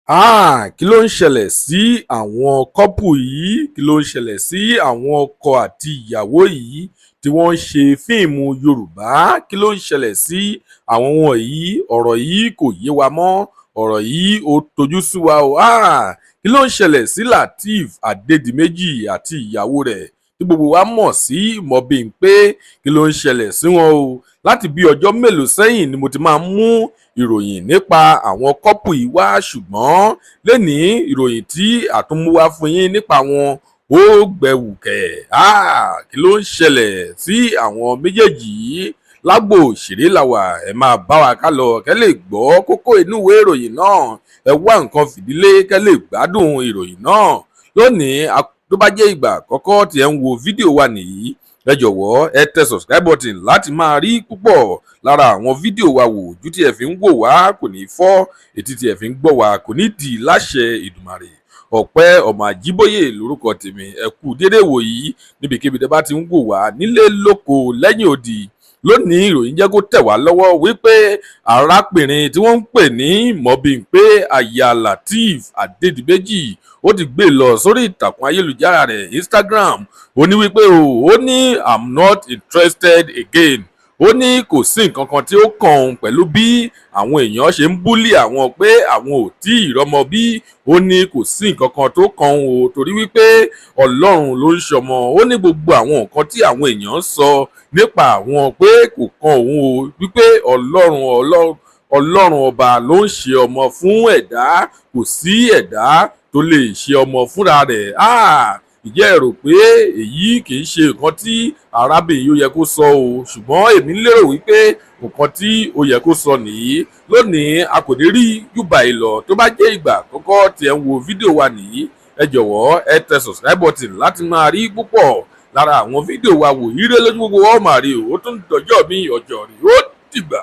Háà! Kí ló ń ṣẹlẹ̀ sí àwọn couple yìí? Kí ló ń ṣẹlẹ̀ sí àwọn ọkọ àti ìyàwó yìí tí wọ́n ń ṣe fíìmù Yorùbá? Kí ló ń ṣẹlẹ̀ sí àwọn wọ̀nyí? Ọ̀rọ̀ yìí kò yé wa mọ́. Ọ̀rọ̀ yìí ó tojú sú wa o. Háà! Kí ló ń ṣẹlẹ̀ sí Lateef Adédìméjì àti ìyàwó rẹ̀ tí gbogbo wa mọ̀ sí Mobímpé? Kí ló ń ṣẹlẹ̀ sí wọn o? Láti bí ọjọ́ mélòó sẹ́yìn ni mo ti máa ń mú ìròyìn nípa àwọn couple yìí wá, ṣùgbọ́n lénìí, ìròyìn tí àtúnmú wá fún yín nípa wọn ó gbẹ̀wùkẹ̀. Kí ló ń ṣẹlẹ̀ sí àwọn méjèèjì yìí? Lágbo òṣèré làwà, ẹ máa bá wa ká lọ kẹ́ lè gbọ́ kókó inú ìwé ìròyìn náà. Ẹ wá nǹkan fìdí lé kẹ́ lè gbádùn ìròyìn náà lónìí. Tó bá jẹ́ ìgbà àkọ́kọ́ tí ẹ ń wo fídíò wa nìyí, ẹ jọ̀wọ́, ẹ tẹ subscribe button láti máa rí púpọ̀ lára àwọn fídíò wa wò. Ojú tí ẹ fi ń wò wá kò ní fọ́, etí tí ẹ fi ń gbọ́ wá kò ní dì láṣẹ Èdùmàrè. Ọ̀pẹ́ ọmọ Àjíbóyè lórúkọ tèmi. Ẹ kú déédéé wò yìí níbikíbi tẹ́ bá ti ń wò wá, nílé, lóko, lẹ́yìn odi. Lónìí, ìròyìn jẹ́ kó tẹ̀ wá lọ́wọ́ wípé arábìnrin tí wọ́n ń pè ní Mobímpé, aya Lateef Adédìméjì, ó ti gbé lọ sórí ìtàkùn ayélujára rẹ̀, Instagram. Ó ní wípé o, ó ní, "I'm not interested again." Ó ní kò sí nǹkan kan tí ó kàn òun pẹ̀lú bí àwọn èèyàn ṣe ń bully àwọn pé àwọn ò tí ì rọ́mọ bí. Ó ní kò sí nǹkan kan tó kàn òun o, torí wípé Ọlọ́run ló ń ṣọmọ. Ó ní gbogbo àwọn nǹkan tí àwọn èèyàn ń sọ nípa àwọn pé kò kan òun o, wípé Ọlọ́run ọba ló ń ṣe ọmọ fún ẹ̀dá, kò sí ẹ̀dá tó lè ṣe ọmọ fúnra rẹ̀. Ìjẹ́ ẹ rò pé èyí kì í ṣe nǹkan tí arábìnrin yóò yẹ kó sọ o? Ṣùgbọ́n èmi lérò wípé nǹkan tí ó yẹ kó sọ nìyí. Lónìí, a kò ní rí jùbà ìlọ. Tó bá jẹ́ ìgbà àkọ́kọ́ tí ẹ ń wo fídíò wa nìyí, ẹ jọ̀wọ́, ẹ tẹ subscribe button láti máa rí púpọ̀ lára àwọn fídíò wa wò. Ire lójú gbogbo wa ó máa rí o. Ó tún dọjọ́ mi, ọjọ́ rí, ó dìgbà.